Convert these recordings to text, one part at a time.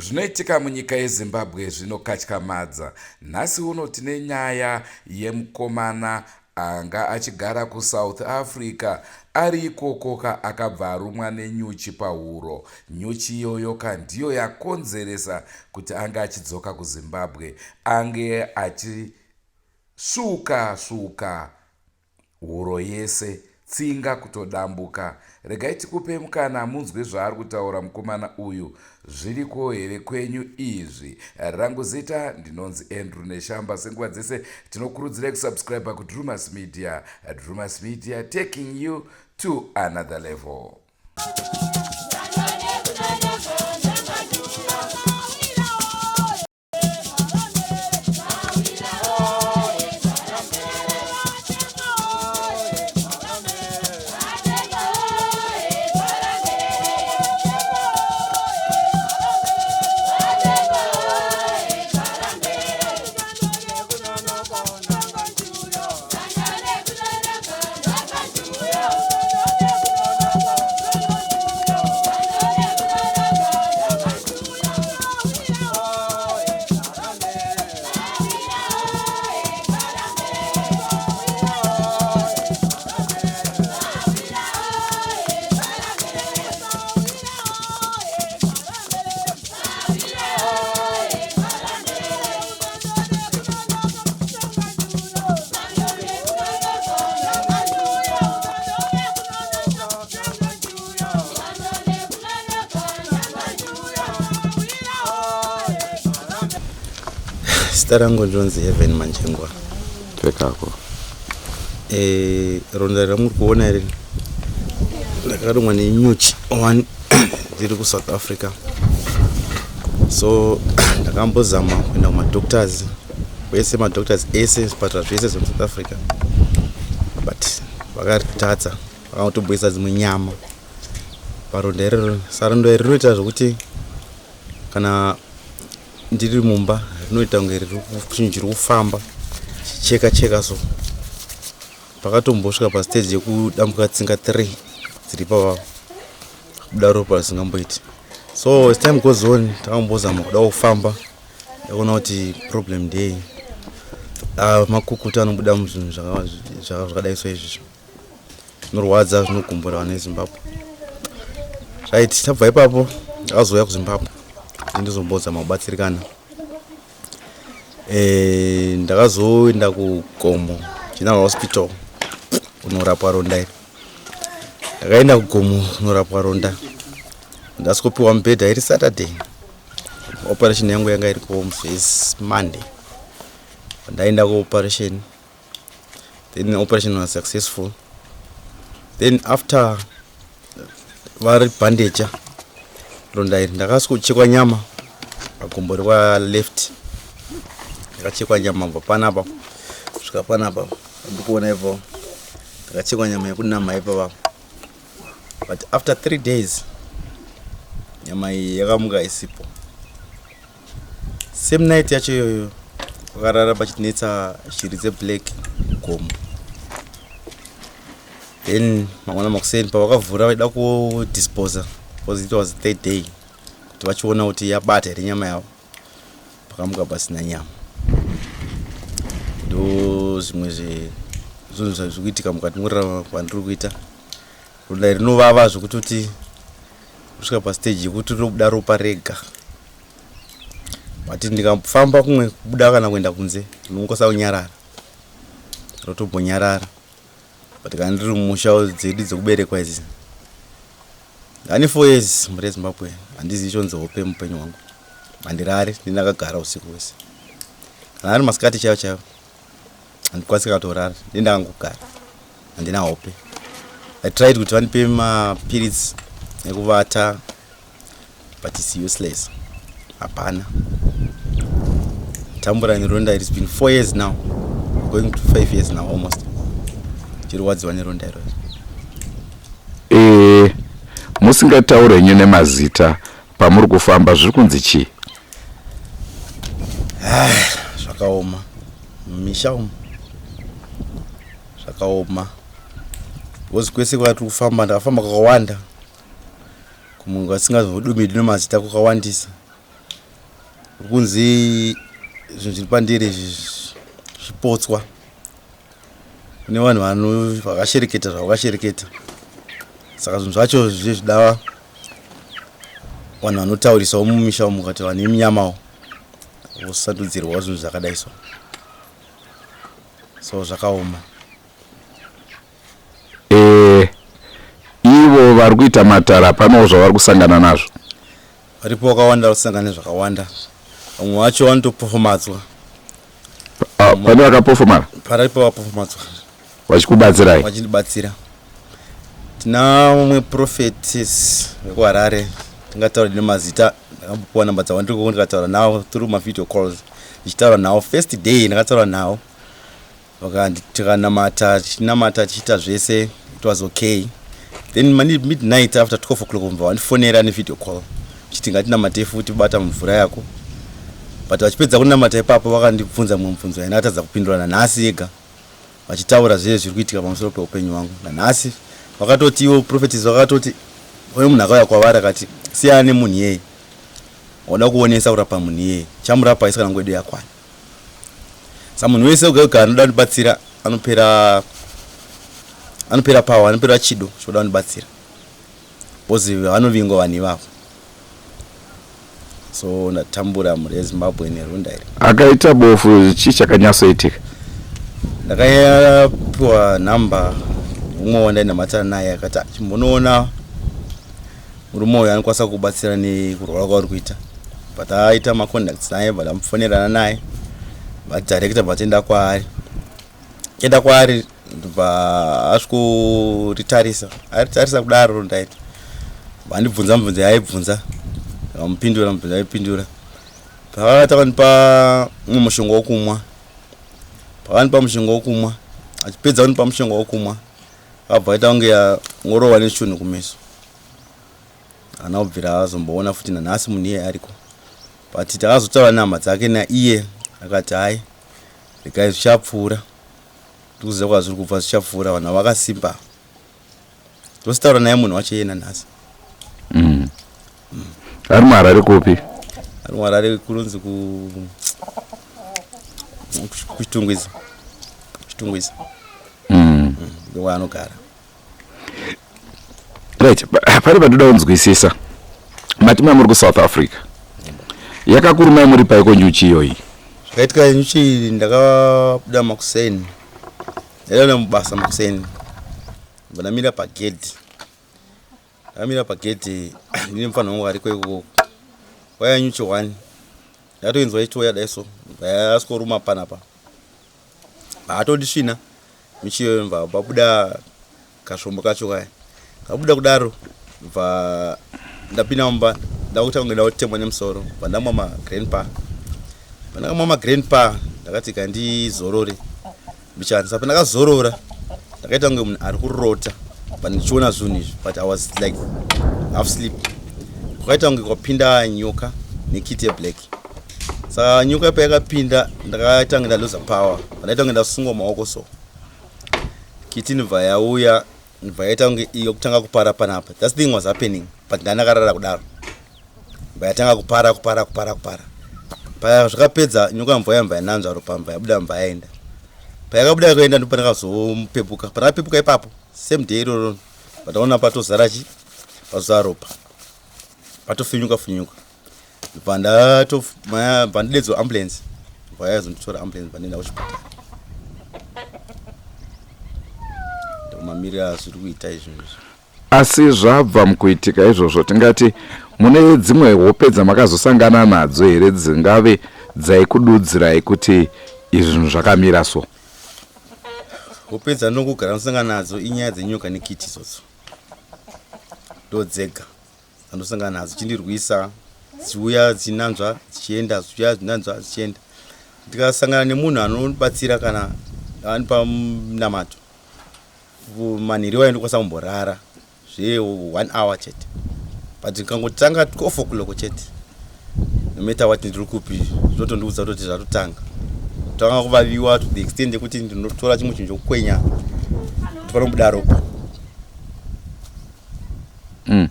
Zvinoitika munyika yeZimbabwe zvinokatyamadza. Nhasi uno tine nyaya yemukomana anga achigara kuSouth Africa. Ari ikoko ka akabva arumwa nenyuchi pahuro. Nyuchi iyoyo ka ndiyo yakonzeresa kuti ange achidzoka kuZimbabwe. Ange achisvuuka svuuka huro yese, tsinga kutodambuka. Regai tikupe mukana munzwe zvaari kutaura mukomana uyu. Zviriko here kwenyu izvi? Rangu zita ndinonzi Andrew Neshamba. Senguva dzese tinokurudzirai kusubscribe kuDrewmas Media. Drewmas Media taking you to another level. Zita rangu ndinonzi Heaven Manjengwa. Pfekako. Eh, ronda ramuri kuona iri ndakarumwa nenyuchi one ndiri kuSouth Africa. So ndakambozama kuenda kumadoctors wese madoctors ese zvipatara zvese zvemuSouth Africa but vakatadza vakatomboisa dzimwe nyama paronda iroro. Saronda iri rinoita zvekuti kana ndiri mumba rinoita kunge chinhu chiri kufamba chicheka cheka so pakatombosvika pastage yekudambuka tsinga 3 dziri pavavo kubuda ropa risingamboiti so as time goes on takambozama kuda kufamba ndakuona kuti problem ndei ah, makukuta anobuda muzvinhu zvakadai so izvizvo zvinorwadza zvinogumbura vana vezimbabwe right tabva ipapo ndakazouya kuzimbabwe kuti ndizombozama kubatsirikana eh, ndakazoenda kugomo general hospital kunorapwa ronda iri ndakaenda kugomo kunorapwa ronda ndasikopiwa mubhedha iri saturday operation yangu yanga iri kumvesi monday ndaenda kuoperation then the operation was successful then after vari bandeja ronda iri ndakasikochekwa nyama pagumbo rekwa left ndakachekwa nyama kubva panapa kusvika panapa ndikuona ipo ndakachekwa nyama yekunama ipapa but after three days nyama iyi yakamuka isipo Same night yacho iyoyo vakarara pachinetsa shiri dzeblack gomo then mangwana makuseni pavakavhura vaida kudisposa because it was third day kuti vachiona kuti yabata here nyama yavo pakamuka pasina nyama ndo zvimwe zvezvinhu zviri kuitika mukati mekurarama kwandiri kuita ronda rinovava zvekutoti kusvika pastage yekuti rinobuda ropa rega but ndikafamba kumwe kubuda kana kuenda kunze ndinokwanisa kunyarara rotombonyarara but kana ndiri mumusha dzedu dzekuberekwa idzi ndane four years mhuri yezimbabwe handizivi chonzi hope mupenyu hwangu handirari ndinakagara usiku wese kana ari masikati chaivo chaivo handikwanisi kana kutorara ndini ndakangogara handina hope i tried kuti vandipe mapiritsi ekuvata but its useless hapana tambura neronda its been four years now going to five years now almost chirwadziwa neronda iroro e, musingataure henyu nemazita pamuri kufamba zviri kunzi chii ah, zvakaoma mumisha umu zvakaoma because kwese kwatiri kufamba ndakafamba kakawanda kumunhu asingazodumidi nemazita kwakawandisa. Kuri kunzi zvinhu zviri pandiri izvi zvipotswa. Kune vanhu vano vakashereketa zvavakashereketa. Saka zvinhu zvacho zviye zvida vanhu vanotaurisawo mumisha umu kati vane minyamawo vosandudzirwawo zvinhu zvakadai so. So zvakaoma. Eh, ivo vari kuita matare panowo zvavari kusangana nazvo. Varipo vakawanda vari kusangana nezvakawanda. Vamwe vacho vanotopofomadzwa. Ah, pane vakapofomara? Paripo vakapofomadzwa. Vachikubatsirai? Vachindibatsira. Tina mumwe prophetess vekuHarare tingataura nemazita ndakambopiwa namba dzavo ndiri ndikataura navo through mavideo calls ndichitaura navo first day ndakataura navo tikanamata tichinamata tichiita zvese it was okay then midnight after 12 o'clock vobva vandifonera nevideo call vachiti ngatinamatei futi bata mvura yako but vachipedza kunamata ipapo vakandibvunza mumwe mubvunzo yandakatadza kupindura nanhasi yega vachitaura zvese zviri kuitika pamusoro peupenyu hwangu nanhasi vakatoti ivo prophetis vakatoti uye munhu akauya kwavari akati siyana nemunhu iyeye wada kuonesa kurapa munhu iyeye chamurapa isi kana nguva yedu yakwana sa munhu wese oga oga anoda kundibatsira anopera anopera power anopera chido chokuda kundibatsira because vanovingwa vanhu ivavo so ndatambura mhuri yezimbabwe nerunda iri akaita bofu chii chakanyatsoitika ndakapiwa nhamba umwe wandainamatana naye akati chimbonoona murume uyu anokwanisa kubatsira nekurwara kwauri kuita but aita macontacts naye but amufonerana naye vadirector vatoenda kwaari enda kwaari ndobva asvikoritarisa aritarisa kudaro ndaiti vandibvunza mibvunzo yaaibvunza akamupindura mibvunzo yaipindura pakavata vandipa mumwe mushonga wokumwa pakandipa mushonga wokumwa achipedza kundipa mushonga wokumwa akabva aita kunge angorohwa nechunhu kumeso haana kubvira azomboona futi nanhasi munhu iyeye ariko but takazotaura nehama dzake naiye akati hai regai zvichapfuura tikuziva kwazviri kubva zvichapfuura vanhu vakasimba tositaura naye munhu wacho iye nanhasi mm. mm. ari muharare kupi ari muharare kunonzi ku kuchitungwiza chitungwiza mm. ndokwaanogara right pane pandoda kunzwisisa mati mai muri kusouth africa yakakurumai muri paiko nyuchi iyoyi zvakaitika nyuchi iyi ndakabuda makuseni ndaida mubasa makuseni ndobva ndamira pagedhi ndakamira pagedhi ndine mufanha wangu ariko ikoko waya nyuchi one ndatoinzwa ichitouya dai so yaskoruma panapa haatondisvina michi iyoyo bva pabuda kasvombo kacho kaya kabuda kudaro bva ndapinda mumba ndakuita kunge ndakutemwa nemusoro bva ndamwa magrandpa pandakamwa magrandpa ndakati kandizorore mbichana saka pandakazorora ndakaita kunge munhu ari kurota but ndichiona zvinhu izvi but i was like half sleep kwakaita kunge kwapinda nyoka nekiti yeblack saka nyoka payakapinda ndakaita kunge ndaluza power pandaita kunge ndasungwa maoko so kiti ndibva yauya ndibva yaita kunge iyo kutanga kupara panapa that thing was happening but ndandakarara kudaro ndibva yatanga kupara kupara kupara kupara paya zvakapedza nyoka mvua yambva yananzva ropa mva yabuda mva yaenda payakabuda yakaenda ndipo pandakazopepuka pandakapepuka ipapo same day iroro pataona patozara chi pazara ropa patofinyuka finyuka bva ndadedzwa ambulance bva yazonditora ambulance bva ndaenda kuchipatara ndomamirira zviri kuita izvozvo asi zvabva mukuitika izvozvo tingati mune dzimwe hope dzamakazosangana nadzo here dzingave dzaikududzirai kuti izvi zvinhu zvakamira so hope dzandinongogara ndosangana nadzo inyaya dzenyoka nekiti idzodzo ndo dzega dzandosangana nadzo chindirwisa dzichiuya dzichinanzva dzichienda dzichiuya dzinanzva dzichienda ndikasangana nemunhu anobatsira kana anipa munamato manhiri wayo ndokwanisa kumborara zve one hour chete but ndikangotanga 12 o'clock chete no matter what ndiri kupi zvinotondiudza kutoti zvatotanga tanga kuvaviwa to the extent yekuti ndinotora chimwe chinhu chokukwenya ndofana kubuda ropa mm.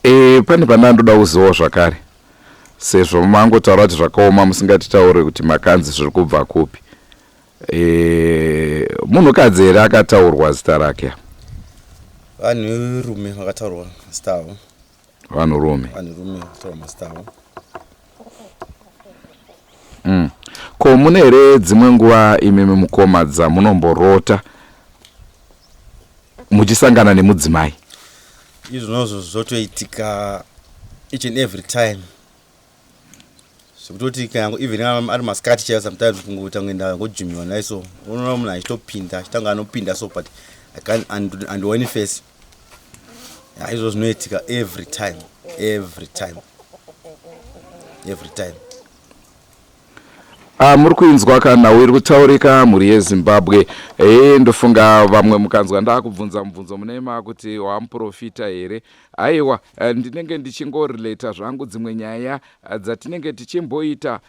E, pane pandandoda kuzivawo zvakare. Sezvo mangotaura kuti zvakaoma musingatitaure kuti makanzi zviri kubva kupi. E, munhukadzi here akataurwa zita rake? Vanhurume vakataurwa mazita avo. Vanhurume. Vanhurume vakataurwa mazita avo. Ko mune here dzimwe nguva imimi mukoma dzamunomborota muchisangana nemudzimai? Izvonozvo zvotoitika each and every time, zvekutoti kana even ari masikati chaiyo, sometimes kungoita kunge ndangojumiwa naye so, unoona munhu achitopinda, achitanga anopinda so, but handioni face. Izvo zvinoitika every time, every time, every time. Ah, muri kuinzwa kana iri kutaurika, mhuri yeZimbabwe. Ndofunga vamwe mukanzwa ndaakubvunza mubvunzo munema kuti wamuprofita here. Aiwa, ndinenge ndichingorelata zvangu dzimwe nyaya dzatinenge tichimboita.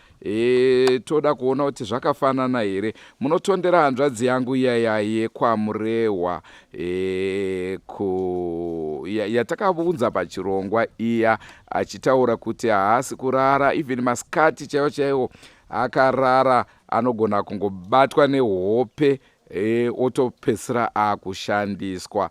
Toda kuona kuti zvakafanana here. Munotondera hanzvadzi yangu iyaya yekwaMurehwa ku yatakabvunza pachirongwa iya, achitaura kuti haasi kurara even masikati chaiwo chaiwo. Akarara anogona kungobatwa nehope, otopedzisira akushandiswa.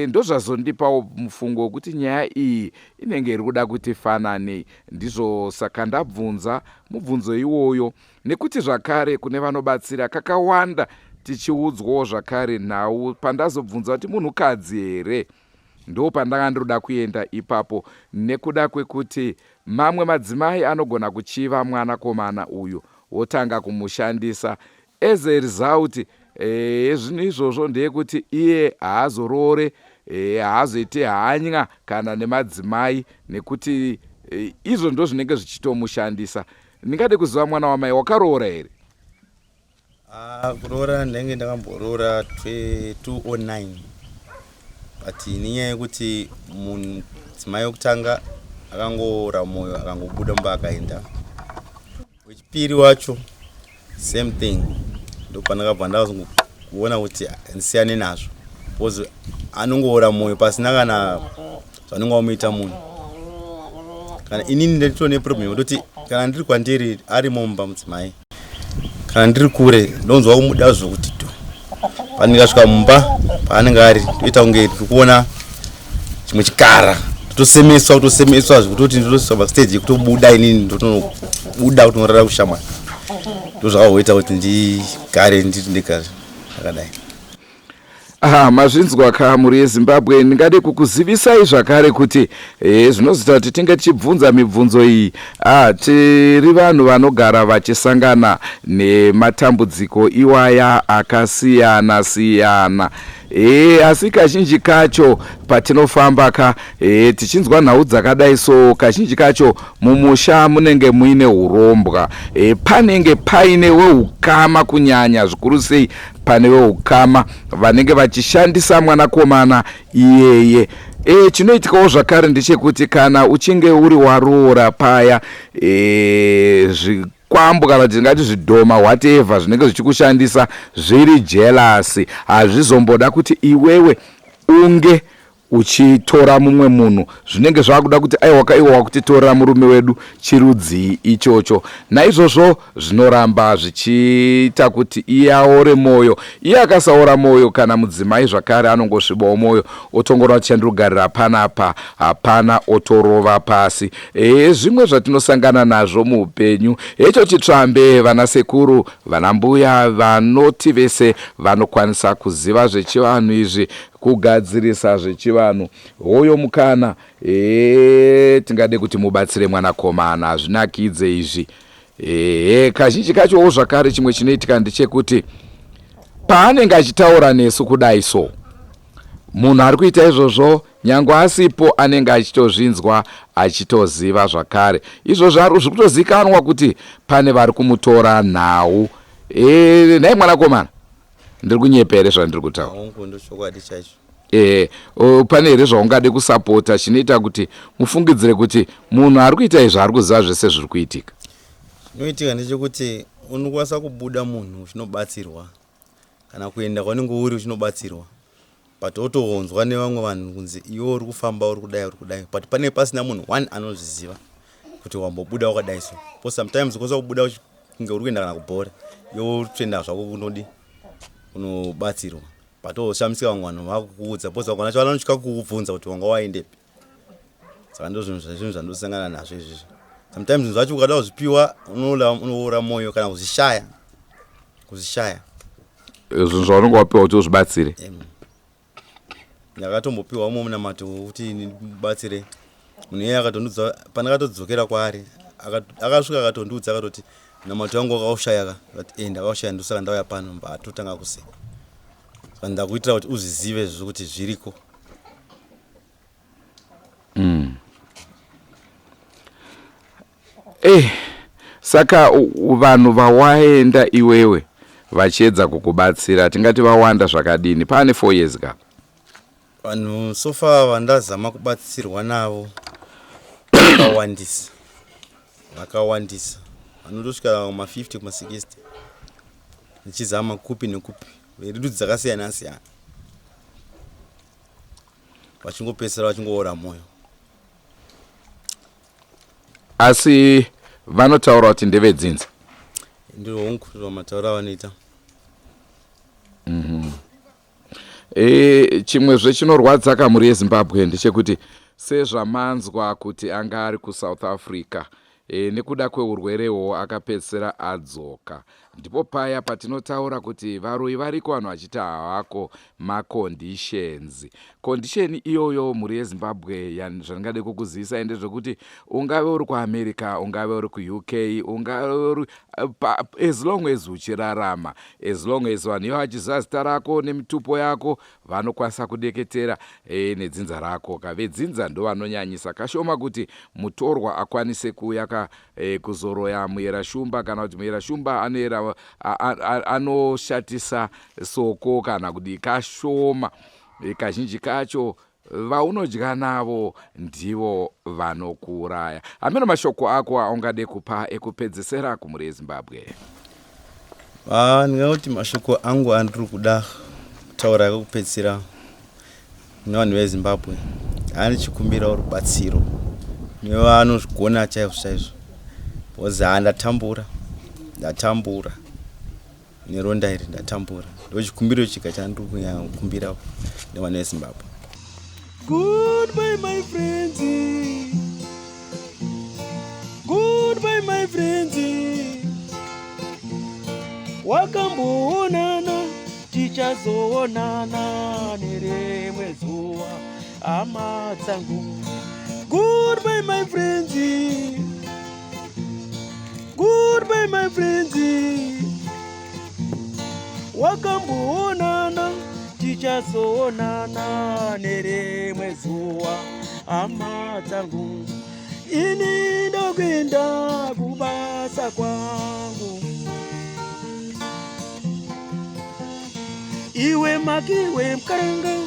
Ndozvazondipawo mufungo wekuti nyaya iyi inenge iri kuda kuti fananei. Ndizvo saka ndabvunza mubvunzo iwoyo, nekuti zvakare kune vanobatsira kakawanda tichiudzwawo zvakare nhau. Pandazobvunza kuti munhukadzi here, ndo pandanga ndiroda kuenda ipapo, nekuda kwekuti mamwe madzimai anogona kuchiva mwanakomana uyu, wotanga kumushandisa. As a result yezvinhu izvozvo ndeyekuti iye haazoroore, haazoiti hanya kana nemadzimai, nekuti izvo ndo zvinenge zvichitomushandisa. Ndingade kuziva, mwana wamai, wakaroora here? Ah, kuroora ndenge ndakamboroora 209, but nenyaya yekuti mudzimai wekutanga akangoora mwoyo, akangobuda mumba akaenda. Wechipiri wacho same thing. Ndopandakabva ndazongoona kuti ndisiyane nazvo, because anongoora mwoyo pasina kana zvanenge wamuita munhu. Kana inini nditoo neproblem yekutoti kana ndiri kwandiri arimo mumba mudzimai, kana ndiri kure ndonzwa kumuda zvokuti to pandingasvika mumba paanenge ari, ndoita kunge ndiri kuona chimwe chikara, ndotosemeswa, kutosemeswa zvekutoti ndotosvika pastage yekutobuda inini, ndotonobuda kutonorara kushamwari. Ndozvakahoita kuti ndigare ndiri ndega zvakadai. Aha, mazvinzwa ka, mhuri yeZimbabwe. Ndingade kukuzivisai zvakare kuti zvinozoita kuti tinge tichibvunza mibvunzo iyi, tiri vanhu vanogara vachisangana nematambudziko iwaya akasiyana siyana. Asi kazhinji kacho patinofamba ka, tichinzwa nhau dzakadai so, kazhinji kacho mumusha munenge muine urombwa. Panenge paine weukama, kunyanya zvikuru sei pane veukama vanenge vachishandisa mwanakomana iyeye. Chinoitikawo zvakare ndechekuti kana uchinge uri waroora paya, zvikwambo kana kuti tingati zvidhoma, whatever zvinenge zvichikushandisa, zviri jealous. Hazvizomboda kuti iwewe unge uchitora mumwe munhu. Zvinenge zvakuda kuti aiwaka, iwe wakutitorera murume wedu, chirudzii ichocho? Naizvozvo zvinoramba zvichiita kuti iye aore mwoyo. Iye akasaora mwoyo, kana mudzimai zvakare anongosvibawo mwoyo, otongona kuti chandinogarira panapa hapana, otorova pasi. Zvimwe zvatinosangana nazvo muupenyu hecho chitsvambe. Vana sekuru, vana mbuya, vanoti vese vanokwanisa kuziva zvechivanhu izvi, kugadzirisa zvechivanhu, hoyo mukana. Tingade kuti mubatsire mwanakomana, hazvinakidze izvi. Kazhinji kachowo zvakare chimwe chinoitika ndechekuti paanenge achitaura nesu kudai so, munhu ari kuita izvozvo nyange asipo anenge achitozvinzwa, achitoziva zvakare izvozvo. Zviri kutozikanwa kuti pane vari kumutora nhau. Nhai mwanakomana, ndiri kunyepa here zvandiri kutaura? Hongu, ndochokwadi chaicho. Pane here zvaungade kusapota chinoita kuti mufungidzire kuti munhu ari kuita izvi ari kuziva zvese zviri kuitika? Chinoitika ndechekuti unokwanisa kubuda munhu uchinobatsirwa, kana kuenda kwaunenge uri uchinobatsirwa, but wotoonzwa nevamwe vanhu kunzi iwe uri kufamba, uri kudai, uri kudai, but pane pasina munhu one anozviziva. Kuti wambobuda wakadai so, because sometimes ukwanisa kubuda kunge uri kuenda kana kubhora, yotoenda zvako kunodi kunobatsirwa, but woshamisika vamwe vanhu vakukuudza, because vamwe vacho vanotya kukubvunza kuti wanga waendepi. Saka ndo zvinhu zvandosangana nazvo izvizvi. Sometimes zvinhu zvacho ukada kuzvipiwa unoora mwoyo kana kuzvishaya, kuzvishaya. Zvinhu zvaunenge wapiwa kuti uzvibatsire. Ndakatombopiwa umwe munamato wekuti ndibatsire munhu iyeye, akatondiudza pandakatodzokera kwaari, akasvika akatondiudza, akatoti, "Munamato wangu wakaushaya ka?" Akati, "E, ndakaushaya, ndosaka ndauya pano." Mba atotanga kuseka. Saka ndakuitira kuti uzvizive zvizvo kuti zviriko. Saka vanhu vawaenda iwewe vachiedza kukubatsira, tingati vawanda zvakadini paane 4 years kapa? Vanhu so far vandazama kubatsirwa navo vakawandisa, vakawandisa, vanotosvika kuma50, kuma60, ndichizama kupi nekupi, verudzi dzakasiyana siyana, vachingopedzisira vachingoora mwoyo. Asi vanotaura kuti ndevedzinza? Ndihongu, matauro avanoita. Chimwezve chinorwadza kamhuri yeZimbabwe ndechekuti, sezvamanzwa kuti anga ari kuSouth Africa, nekuda kweurwerehwo akapedzisira adzoka. Ndipo paya patinotaura kuti varoyi variko, vanhu vachiti havako. Maconditions, condition iyoyo, mhuri yeZimbabwe, zvandingade kukuzivisai ndezvekuti ungave uri kuAmerica, ungave uri kuUK, ungave uri as long as uchirarama, as long as vanhu ivo vachiziva zita rako nemitupo yako, vanokwanisa kudeketera nedzinza rako. Kavedzinza ndo vanonyanyisa. Kashoma kuti mutorwa akwanise kuuya ka kuzoroya muyera shumba, kana kuti muyera shumba anoera anoshatisa soko kana kudi. Kashoma. Kazhinji kacho vaunodya navo ndivo vanokuuraya. Hameno mashoko ako aungade kupa ekupedzesera kumhuri yeZimbabwe. Ah, ndingangoti mashoko angu andiri kuda kutaura ekupedzisira nevanhu veZimbabwe, andichikumbirawo rubatsiro nevanozvigona chaizvo chaizvo, because ha, ndatambura, ndatambura neronda iri, ndatambura. Ndo chikumbiro chika chandiri kunyanya kukumbira nevanhu veZimbabwe. Goodbye, my friends. Goodbye, my friends. Wakamboonana, tichazoonana nerimwe zuva, hama dzangu. Goodbye, my friends. Goodbye, my friends. Wakamboonana, tichazoonana nerimwe zuva, hama dzangu. Ini ndokuenda kubasa kwangu. Iwe makiwe mukaranga.